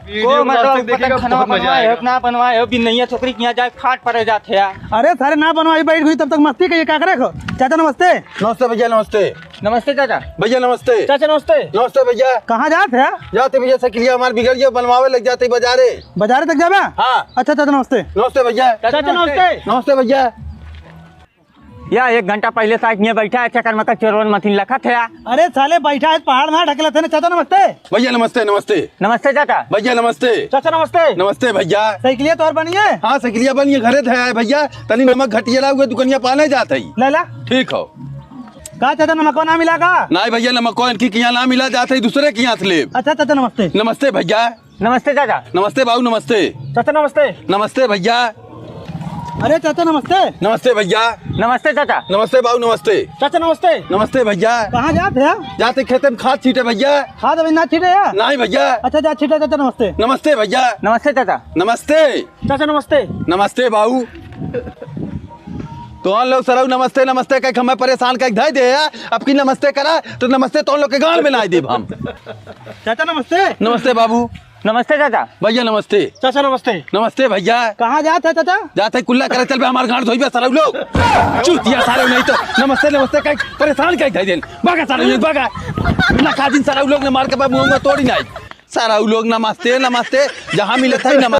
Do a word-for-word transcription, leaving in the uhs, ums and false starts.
को मतलब पता खाना बनवाए हो कि ना बनवाए हो, बिन नैया छोकरी के यहाँ जाए फाट पड़े जात है यार। अरे सारे ना बनवाई, बैठ गई तब तक मस्ती करिए, का करे खो? चाचा नमस्ते। नमस्ते भैया, नमस्ते। नमस्ते चाचा। भैया नमस्ते। चाचा नमस्ते। नमस्ते भैया। कहाँ जात है? जाते भैया, साइकिलिया हमार बिगड़ गया, बनवावे लग जाते बाजारे। बाजारे तक जाबे? हाँ। अच्छा चाचा नमस्ते। नमस्ते भैया। चाचा नमस्ते। नमस्ते भैया। या एक घंटा पहिले साइकिलिया बैठा है, चक्कर में का चोरवन मथिन लखत है। अरे साले बैठा है, पहाड़ में ढकेलत है ना। चाचा नमस्ते। भैया नमस्ते, नमस्ते। नमस्ते चाचा। भैया नमस्ते। चाचा नमस्ते। नमस्ते भैया। साइकिलिया तोहर बनी है? हाँ, साइकिलिया बनी है, घरे धया है भैया। तनी नमक घटिया लाओ, दुकनिया पाने जात है। ले ला। ठीक हो। का चाचा, नमको ना मिला का? नहीं भैया, नमको इनकी किहाँ ना मिला, जात है दूसरे किहाँ से लेब। अच्छा चाचा नमस्ते। नमस्ते भैया। नमस्ते चाचा। नमस्ते बाबू, नमस्ते। चाचा नमस्ते। नमस्ते भैया। अरे चाचा नमस्ते। नमस्ते भैया। नमस्ते चाचा। नमस्ते बाबू, नमस्ते। चाचा नमस्ते। नमस्ते भैया। कहाँ जात है? जाते खेते में खाद छीटे भैया। खाद अभी ना छीटे है? नहीं भैया। अच्छा जा छीटे चाचा नमस्ते। नमस्ते भैया। नमस्ते चाचा। नमस्ते। चाचा नमस्ते। नमस्ते बाबू। तो हम लोग सरऊ नमस्ते नमस्ते कह के हमें परेशान कह के धइ दे है। अब की नमस्ते करा तो नमस्ते तो लोग के गांड में नाई देब हम। चाचा नमस्ते। नमस्ते बाबू। नमस्ते चाचा। भैया नमस्ते। चाचा नमस्ते। नमस्ते भैया। कहाँ जात है चाचा? जात है कुल्ला करे, चल बे हमार गांड धोइबे सरऊ लोग। चूतिया सारे नहीं तो नमस्ते नमस्ते कह के परेशान कह के धइ देन। भागा सारे लोग, भागा। ना का दिन सरऊ लोग ने मार के बा मुंह में तोड़ी नाई। सरऊ लोग नमस्ते नमस्ते जहाँ मिलत है नमस्ते।